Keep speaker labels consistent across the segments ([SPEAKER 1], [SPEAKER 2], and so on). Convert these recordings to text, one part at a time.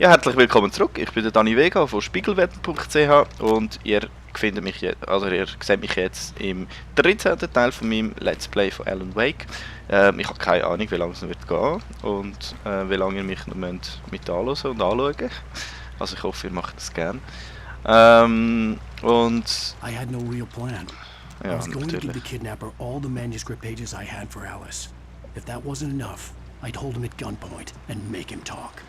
[SPEAKER 1] Ja, herzlich willkommen zurück. Ich bin der Dani Vega von spiegelwetten.ch und ihr findet mich jetzt, also ihr seht mich jetzt im 13. Teil von meinem Let's Play von Alan Wake. Ich habe keine Ahnung, wie lange es noch wird gehen und wie lange ihr mich noch mit anhören und anschauen. Also ich hoffe, ihr macht das gern. Und
[SPEAKER 2] I had no real plan. I
[SPEAKER 1] ja,
[SPEAKER 2] was going to give the
[SPEAKER 1] natürlich.
[SPEAKER 2] kidnapper all the manuscript pages I had for Alice. If that wasn't enough, I'd hold him at gunpoint and make him talk.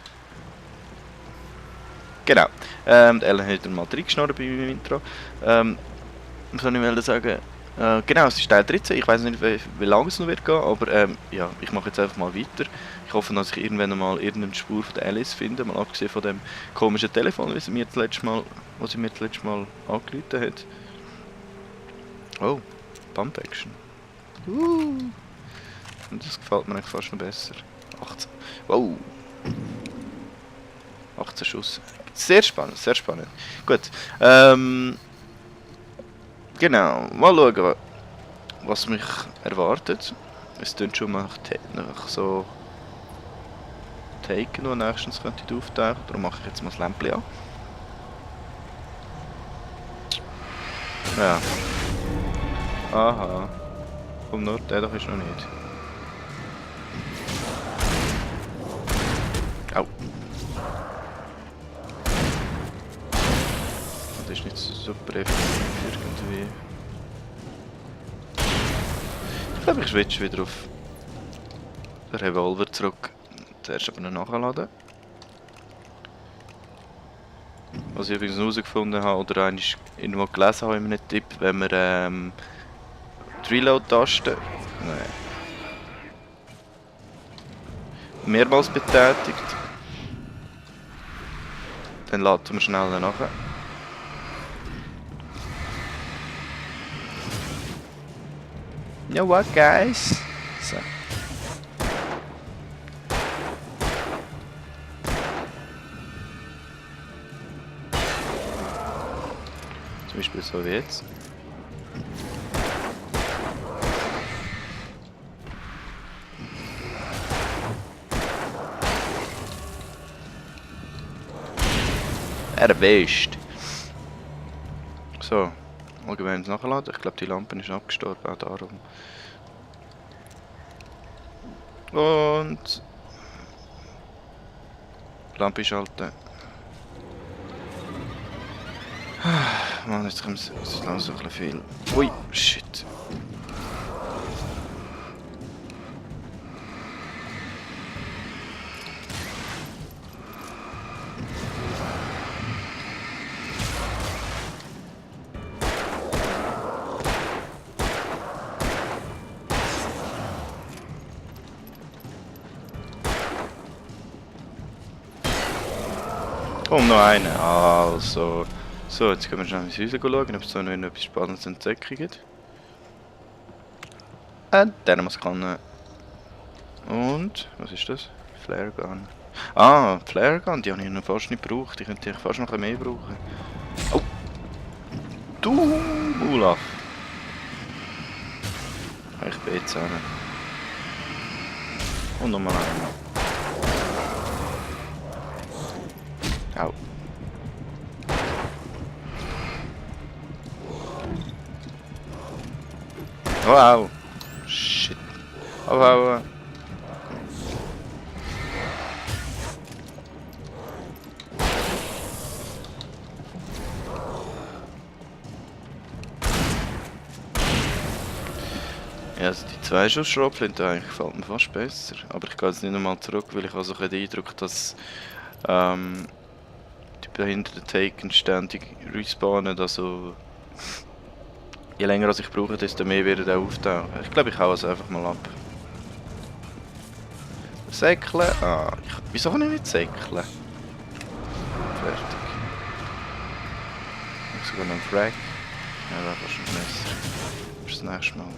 [SPEAKER 1] Genau. Ellen hat mal reingeschnurrt bei meinem Intro. Was soll ich sagen? Genau, es ist Teil 13. Ich weiß nicht, wie lange es noch wird gehen, aber ja, ich mache jetzt einfach mal weiter. Ich hoffe, dass ich irgendwann mal irgendeine Spur von der Alice finde, mal abgesehen von dem komischen Telefon, was sie mir das letzte Mal angerufen hat. Oh, Pump Action. Und das gefällt mir eigentlich fast noch besser. 18. Wow. 18 Schuss. Sehr spannend, sehr spannend. Gut. Genau, mal schauen, was mich erwartet. Es klingt schon nach so Taken, wo nächstens könnte auftauchen. Darum mache ich jetzt mal das Lämpchen an. Ja. Aha. Komm nur, der doch ist noch nicht. Au. Das ist nicht super effektiv irgendwie. Ich glaube, ich switch wieder auf den Revolver zurück. Zuerst aber noch nachladen. Was ich übrigens herausgefunden habe, oder eigentlich irgendwo gelesen habe in einem Tipp, wenn man die Reload-Taste mehrmals betätigt, dann laden wir schnell nachher. You know what, guys? So. Zum Beispiel so wie jetzt. Erwischt. So. Allgemein nachladen. Ich glaube, die Lampe ist abgestorben, auch darum. Und Lampe schalten. Mann, jetzt kommt es langsam so ein bisschen viel. Ui, shit. Und noch eine. Also. So, jetzt können wir schnell ins Haus schauen, ob es da noch etwas Spannendes zu entdecken gibt. Thermoskanne. Und, was ist das? Flare Gun. Ah, Flare Gun, die habe ich noch fast nicht gebraucht. Die könnte ich fast noch ein bisschen mehr brauchen. Oh! Du, Olaf! Ich bin jetzt an. Und nochmal einen. Au. Oh, au. Shit. Oh, au. Ja, also die 2-Schuss-Schrotflinte eigentlich gefällt mir fast besser. Aber ich gehe jetzt nicht nochmal zurück, weil ich also den Eindruck, dass die behinderten Taken ständig respawnen, also je länger als ich brauche, desto mehr wird er auftauchen. Ich glaube, ich hau es einfach mal ab. Säckeln? Ah, wieso kann ich nicht säckeln? Fertig. Ich sogar noch einen Frag. Ja, das war schon besser. Bis das nächste Mal.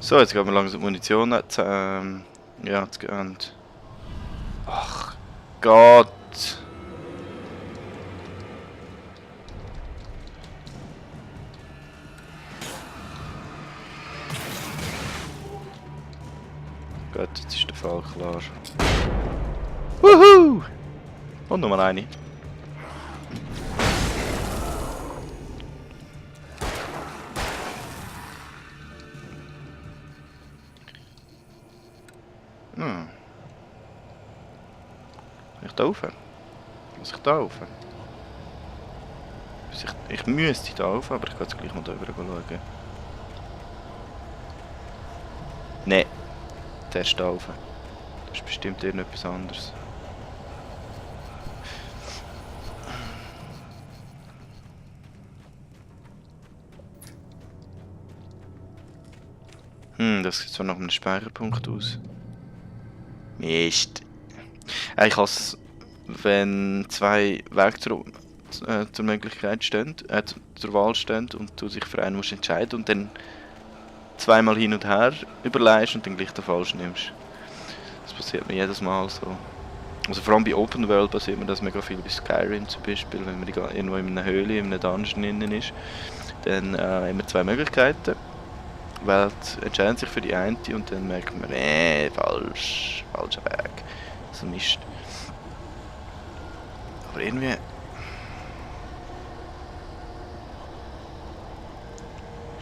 [SPEAKER 1] So, jetzt gehen wir langsam die Munition ja, zu Ende. Ach Gott! klar. Wuhu! Und nochmal eine. Hm. Kann ich da rauf? Muss ich da rauf? Ich müsste da rauf, aber ich kann jetzt gleich mal da rüber schauen. Nein, der ist da rauf. Das ist bestimmt irgendetwas anderes. Das sieht so nach einem Speicherpunkt aus. Mist. Ich hasse, wenn zwei Wege zur Möglichkeit stehen, zur Wahl stehen und du dich für einen musst entscheiden und dann zweimal hin und her überlegst und dann gleich den falschen nimmst. Das passiert mir jedes Mal so. Also vor allem bei Open World passiert mir das mega viel, bei Skyrim zum Beispiel, wenn man irgendwo in einer Höhle, in einem Dungeon innen ist, dann haben wir zwei Möglichkeiten. Welt entscheiden sich für die eine und dann merkt man, falscher Weg. So Mist. Aber irgendwie...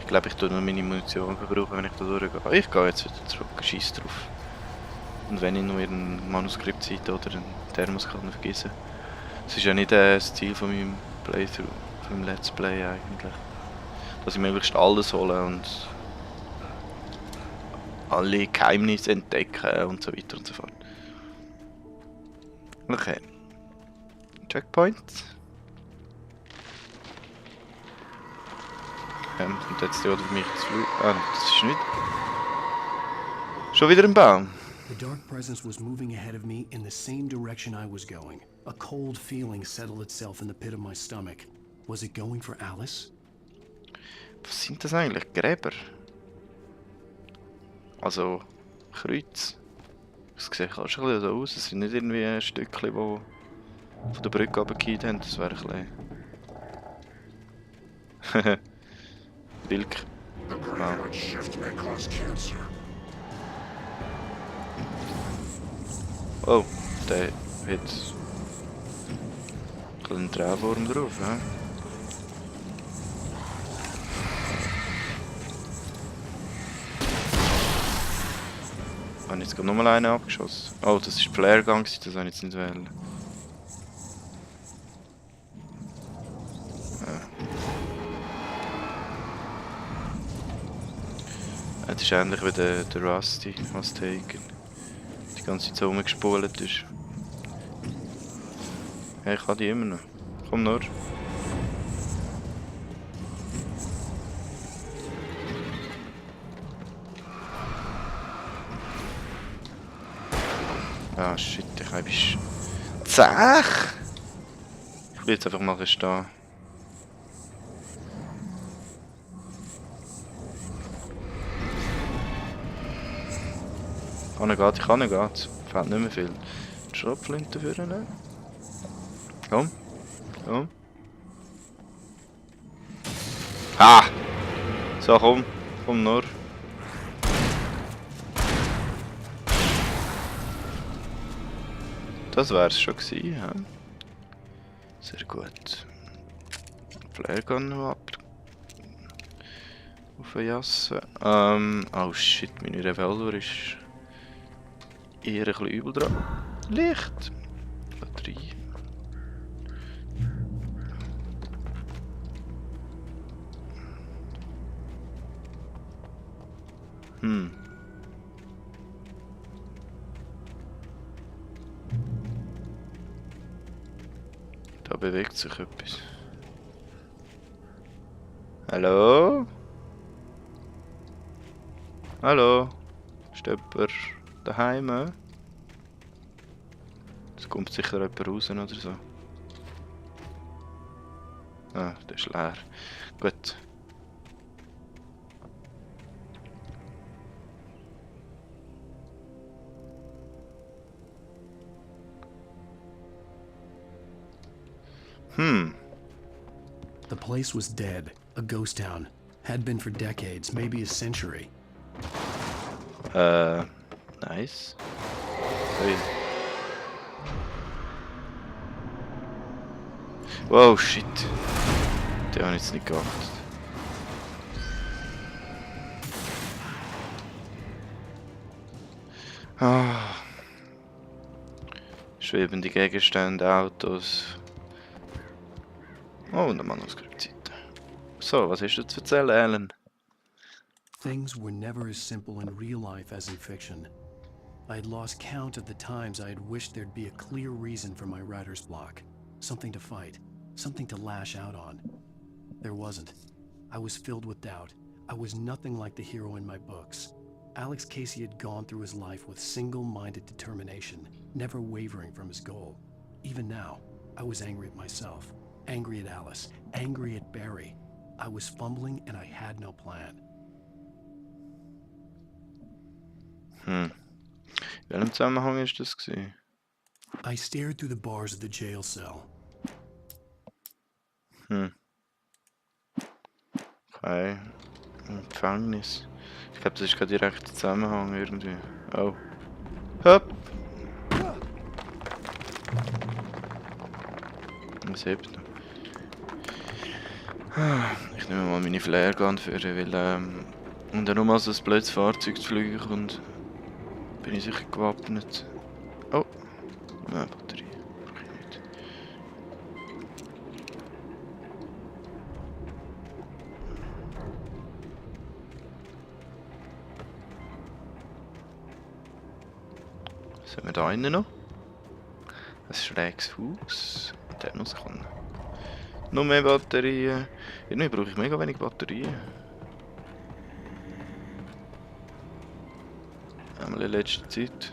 [SPEAKER 1] Ich glaube, ich tue nur meine Munition verbrauchen, wenn ich da durchgehe. Ich gehe jetzt wieder zurück, scheiß drauf. Und wenn ich nur eine Manuskriptseite oder einen Thermos kann vergessen. Das ist ja nicht das Ziel von meinem Playthrough, von meinem Let's Play eigentlich. Dass ich möglichst alles hole und alle Geheimnisse entdecken und so weiter und so fort. Okay. Checkpoint. Und jetzt oder für mich zu fliegen. Ah, das ist nicht. Schon wieder ein Baum.
[SPEAKER 2] The dark presence was moving ahead of me in the same direction I was going. A cold feeling settled itself in the pit of my stomach. Was it going for Alice?
[SPEAKER 1] Was sind das eigentlich? Gräber? Also, Kreuz. Das sieht schon ein bisschen so aus. Es sind nicht irgendwie ein Stückchen, die von der Brücke runtergefallen haben. Das wäre ein bisschen... Wilk. Ah. Oh, der hat einen Drehwurm drauf, ja? Ich habe jetzt gerade nochmal einen abgeschossen. Oh, das ist Flare-Gang, das habe ich jetzt nicht wählen. Das ist ähnlich wie der Rusty, was Taken. Die ganze Zeit so rumgespult ist. Hey, ich habe die immer noch. Komm nur. Ah shit, ich habe Zach! Ich will jetzt einfach mal stehen. Ich kann nicht. Fehlt nicht mehr viel. Die Schrotflinte für ihn. Komm. Komm. Ah! So, komm. Komm nur. Das wär's schon gewesen, ja. Sehr gut. Flare Gun noch ab. Auf den Jassen. Oh shit, meine Revolver ist eher ein bisschen übel dran. Licht! Batterie. Da bewegt sich etwas. Hallo? Hallo? Ist jemand daheim? Es kommt sicher jemand raus oder so. Ah, der ist leer. Gut.
[SPEAKER 2] The place was dead, a ghost town. Had been for decades, maybe a century.
[SPEAKER 1] Nice. Hey. Wow, shit. Den habe ich jetzt nicht geachtet. Ah. Schwebende Gegenstände, Autos. Oh, und eine Manuskriptseite. So, was hast du zu erzählen, Alan?
[SPEAKER 2] Things were never as simple in real life as in fiction. I had lost count of the times I had wished there'd be a clear reason for my writer's block. Something to fight, something to lash out on. There wasn't. I was filled with doubt. I was nothing like the hero in my books. Alex Casey had gone through his life with single-minded determination, never wavering from his goal. Even now, I was angry at myself, angry at Alice, angry at Barry. I was fumbling and I had no plan.
[SPEAKER 1] In welchem Zusammenhang ist das gewesen?
[SPEAKER 2] I stared through the bars of the jail cell.
[SPEAKER 1] Okay. Im Gefängnis. Ich glaube, das ist kein direkter Zusammenhang irgendwie. Oh. Hopp! Was hebt noch? Ich nehme mal meine Flaregun für, weil und dann nur mal so ein blödes Fahrzeug zu fliegen kommt, bin ich sicher gewappnet. Oh! Nein, Batterie. Brauche ich nicht. Was haben wir da innen noch? Ein schräges Haus. Der muss kommen. Noch mehr Batterien. Irgendwie brauche ich mega wenig Batterien. Einmal in letzter Zeit.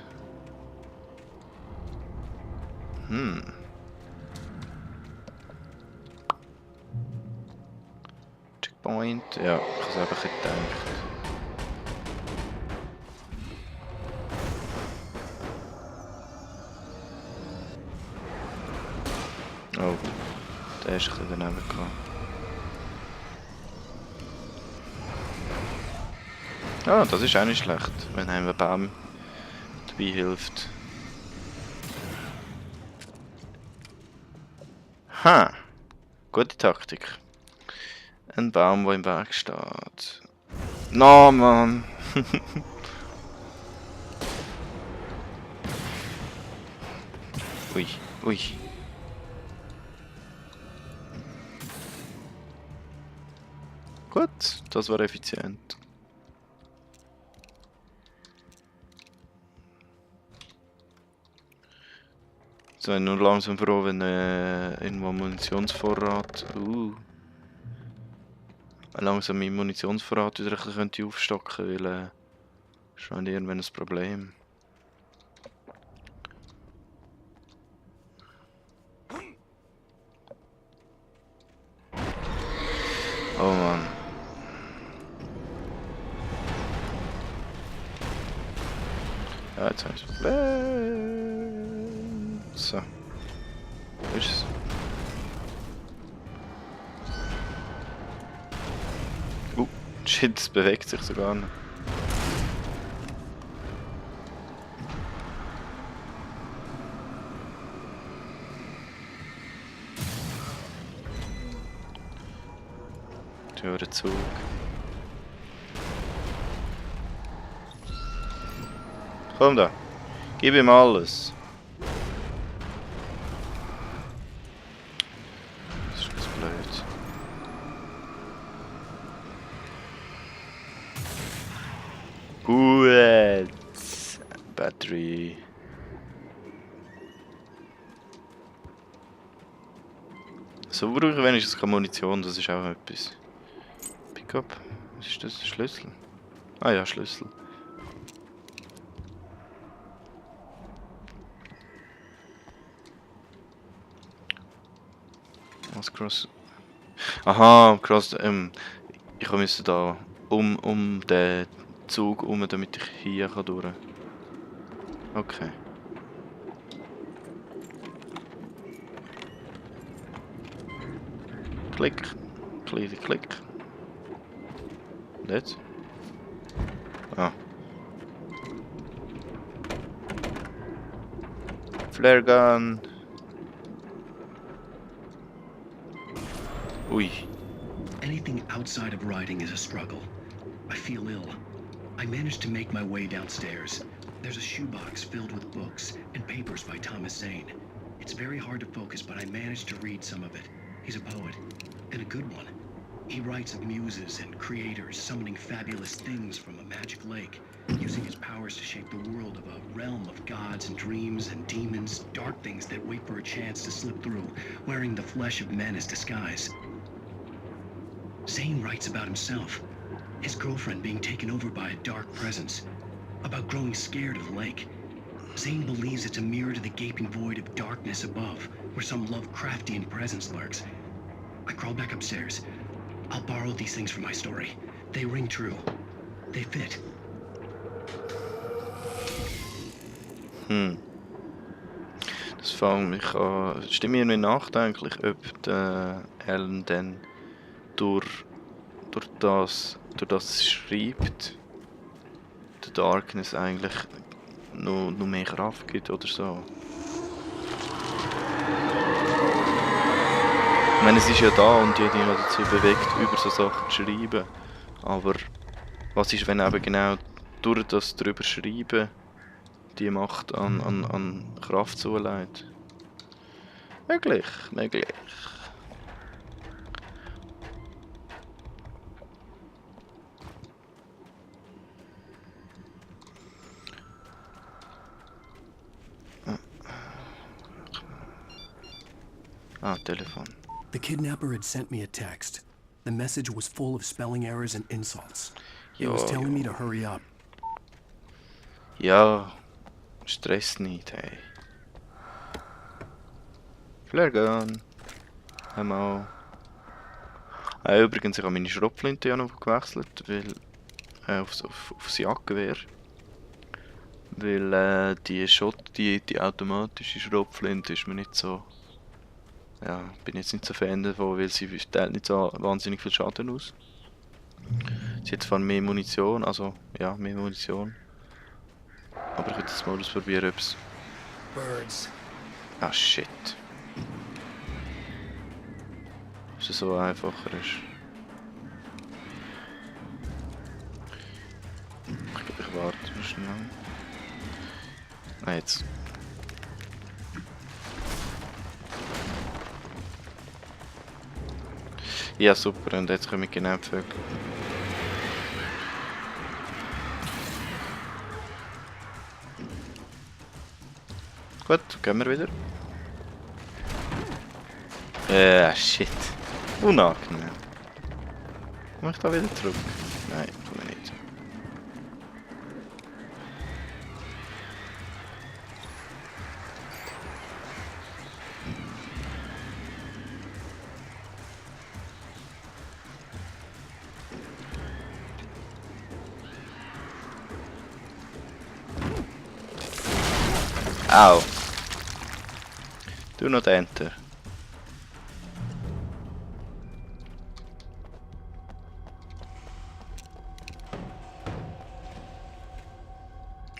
[SPEAKER 1] Checkpoint. Ja, ich habe es einfach gedacht. Oh, der ist ein bisschen daneben gekommen. Ah, das ist auch nicht schlecht, wenn einem ein Baum dabei hilft. Ha! Gute Taktik. Ein Baum, der im Weg steht. No, Mann! Ui, ui. Gut, das war effizient. So, ich bin nur langsam froh, wenn irgendwo ein Munitionsvorrat. Langsam mein Munitionsvorrat wieder ein bisschen könnte aufstocken, weil schon irgendwann ein Problem. Oh Mann. Ja, jetzt habe ich das Problem. So. Wo ist es? Shit, es bewegt sich sogar noch. Der Zug. Komm da. Gib ihm alles. Das ist ganz blöd. Gut. Battery. So brauche ich wenigstens keine Munition, das ist auch etwas. Pickup. Was ist das? Schlüssel? Ah ja, Schlüssel. Was cross? Aha, cross. Ich müsste da um den Zug herum, damit ich hier durch kann. Okay. Klick. Klick, klick. Und jetzt? Ah. Flare Gun. Ui.
[SPEAKER 2] Anything outside of writing is a struggle. I feel ill. I managed to make my way downstairs. There's a shoebox filled with books and papers by Thomas Zane. It's very hard to focus, but I managed to read some of it. He's a poet, and a good one. He writes of muses and creators summoning fabulous things from a magic lake, using his powers to shape the world of a realm of gods and dreams and demons, dark things that wait for a chance to slip through, wearing the flesh of men as disguise. Zane writes about himself, his girlfriend being taken over by a dark presence, about growing scared of the lake. Zane believes it's a mirror to the gaping void of darkness above, where some Lovecraftian presence lurks. I crawl back upstairs. I'll borrow these things for my story. They ring true. They fit.
[SPEAKER 1] Das fängt mich an. Es stimmt mir nicht nachdenklich, ob der Alan dann durch das schreibt, der Darkness eigentlich noch mehr Kraft gibt oder so. Ich meine, es ist ja da und die hat ihn ja dazu bewegt, über so Sachen zu schreiben. Aber was ist, wenn eben genau durch das drüber schreiben die Macht an Kraft zuleitet? Möglich. Telefon.
[SPEAKER 2] The kidnapper had sent me a text. The message was full of spelling errors and insults. He was telling me to hurry up.
[SPEAKER 1] Ja, Stress nicht, hey. Flare Gun. Einmal. Übrigens, ich habe meine Schrotflinte ja noch gewechselt, weil aufs Jagdgewehr. Weil die automatische Schrotflinte ist mir nicht so. Ja, bin jetzt nicht so Fan davon, weil sie teilt nicht so wahnsinnig viel Schaden aus. Sie hat zwar mehr Munition, also ja, mehr Munition. Aber ich würde jetzt mal ausprobieren, ob es.
[SPEAKER 2] Birds.
[SPEAKER 1] Ah shit. Ob es so einfacher ist. Ich glaube, ich warte noch schnell. Ah, jetzt. Ja, super, und jetzt komme ich genau die Vögel. Gut, gehen wir wieder. Shit. Unangenehm. Komme ich da wieder zurück? Nein, komme ich nicht. Ow. Do not enter.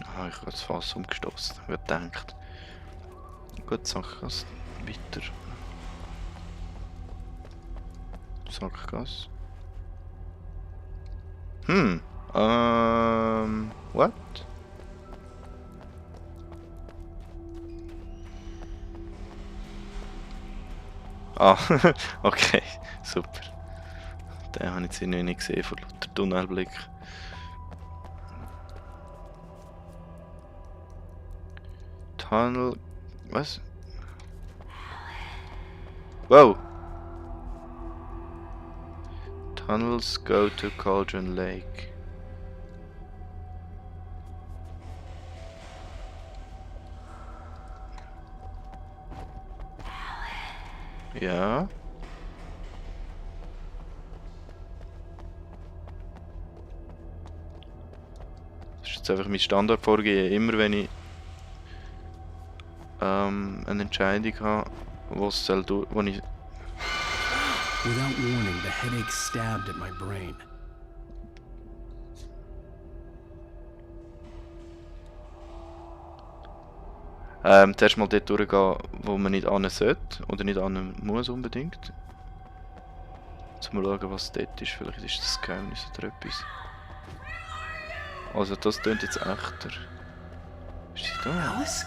[SPEAKER 1] Ah, ich habe das Fass umgestoßen. Ich habe gedacht. Gut, Sackgasse. Weiter. Sackgasse. What? Ah, okay, super. Den habe ich jetzt noch nicht gesehen von lauter Tunnelblick. Tunnel. Was? Wow! Tunnels go to Cauldron Lake. Ja. Das ist jetzt einfach mein Standardvorgehen. Immer wenn ich eine Entscheidung habe, wo ich.
[SPEAKER 2] Without warning, the headache stabbed at my brain.
[SPEAKER 1] Zuerst mal dort durchgehen, wo man nicht hin sollte. Oder nicht hin muss unbedingt. Jetzt mal schauen, was dort ist. Vielleicht ist das Geheimnis oder etwas. Also das klingt jetzt echter. Ist sie da?
[SPEAKER 2] Alice?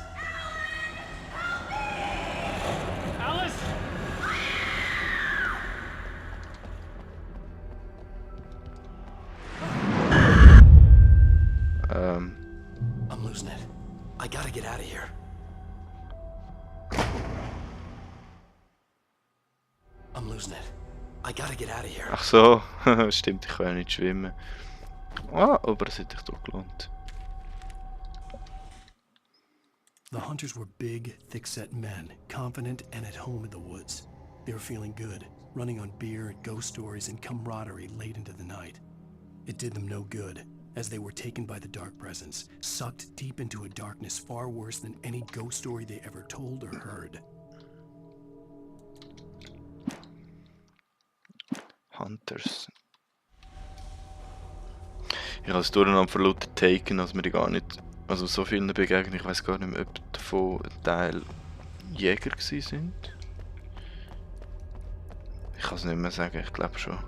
[SPEAKER 2] I'm losing it. I gotta get out of here. I'm losing it. I gotta get out of here.
[SPEAKER 1] Ach so, stimmt, ich kann ja nicht schwimmen. Ah, aber es hat sich doch gelohnt.
[SPEAKER 2] The hunters were big, thick-set men, confident and at home in the woods. They were feeling good, running on beer, ghost stories, and camaraderie late into the night. It did them no good, as they were taken by the dark presence, sucked deep into a darkness far worse than any ghost story they ever told or heard.
[SPEAKER 1] Hunters. Ich habe es durcheinander von lauter Taken, als wir die gar nicht... Also so vielen begegnen, ich weiß gar nicht mehr, ob davon ein Teil Jäger gewesen sind. Ich kann es nicht mehr sagen, ich glaube schon.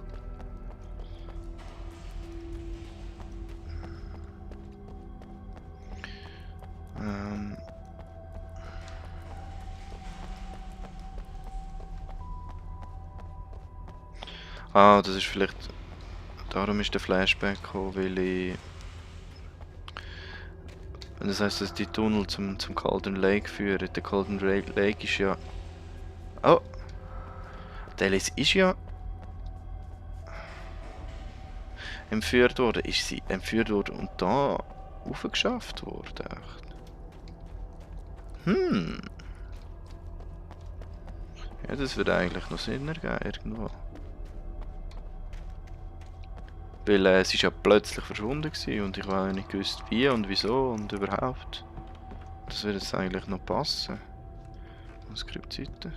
[SPEAKER 1] Ah, das ist vielleicht... Darum ist der Flashback gekommen, weil ich... Das heisst, dass die Tunnel zum Cauldron Lake führen. Der Cauldron Lake ist ja... Oh! Der Alice ist ja... entführt worden. Ist sie entführt worden und da raufgeschafft worden? Ja, das würde eigentlich noch Sinn ergeben, irgendwo. Weil es ist ja plötzlich verschwunden gewesen und ich habe nicht gewusst wie und wieso und überhaupt. Das würde jetzt eigentlich noch passen. Skriptseite.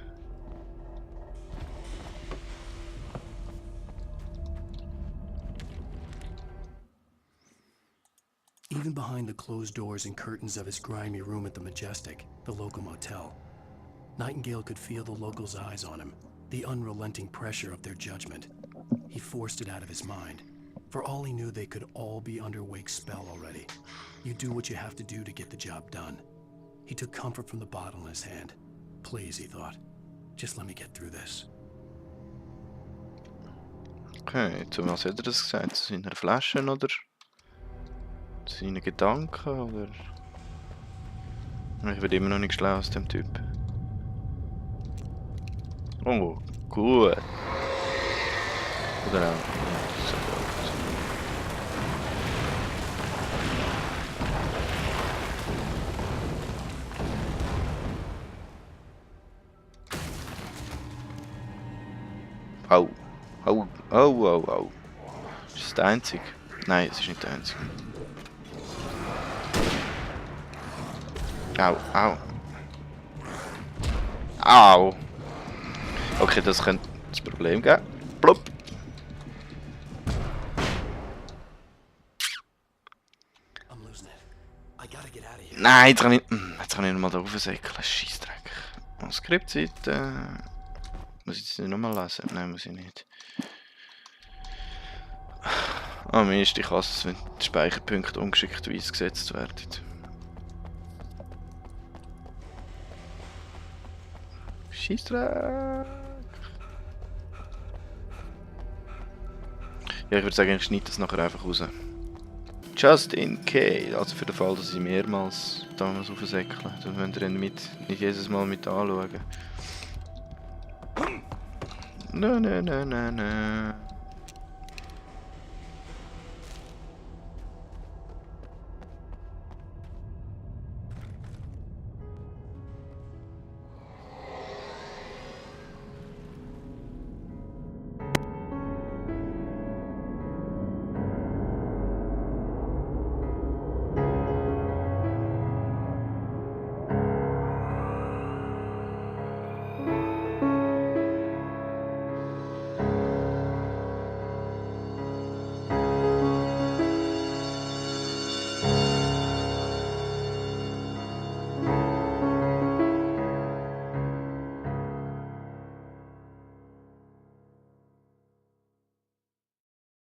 [SPEAKER 2] Even behind the closed doors and curtains of his grimy room at the Majestic, the local motel, Nightingale could feel the locals' eyes on him, the unrelenting pressure of their judgment. He forced it out of his mind. For all he knew, they could all be under Wake's spell already. You do what you have to do to get the job done. He took comfort from the bottle in his hand. Please, he thought. Just let me get through this.
[SPEAKER 1] Okay, zu was hat er das gesagt? Zu seiner Flasche oder? Zu seinen Gedanken oder? Ich werde immer noch nicht schlau aus dem Typ. Oh, gut. Oder auch. Ja, so gut. Au. Au. Au, au, au. Ist das der einzige? Nein, es ist nicht der einzige. Au, au. Au. Okay, das könnte das Problem geben. Plupp. Nein, jetzt kann ich nochmal da raufsäckeln. Scheissdreck. Skriptseite. Muss ich das nicht nochmal lesen? Nein, muss ich nicht. Ah, Mist, ich hasse es, wenn die Speicherpunkte ungeschickterweise gesetzt werden. Scheissdreck. Ja, ich würde sagen, ich schneide das nachher einfach raus. Just in case, also für den Fall, dass ich mehrmals damals aufsäckle. Dann könnt ihr nicht jedes Mal mit anschauen. Nein.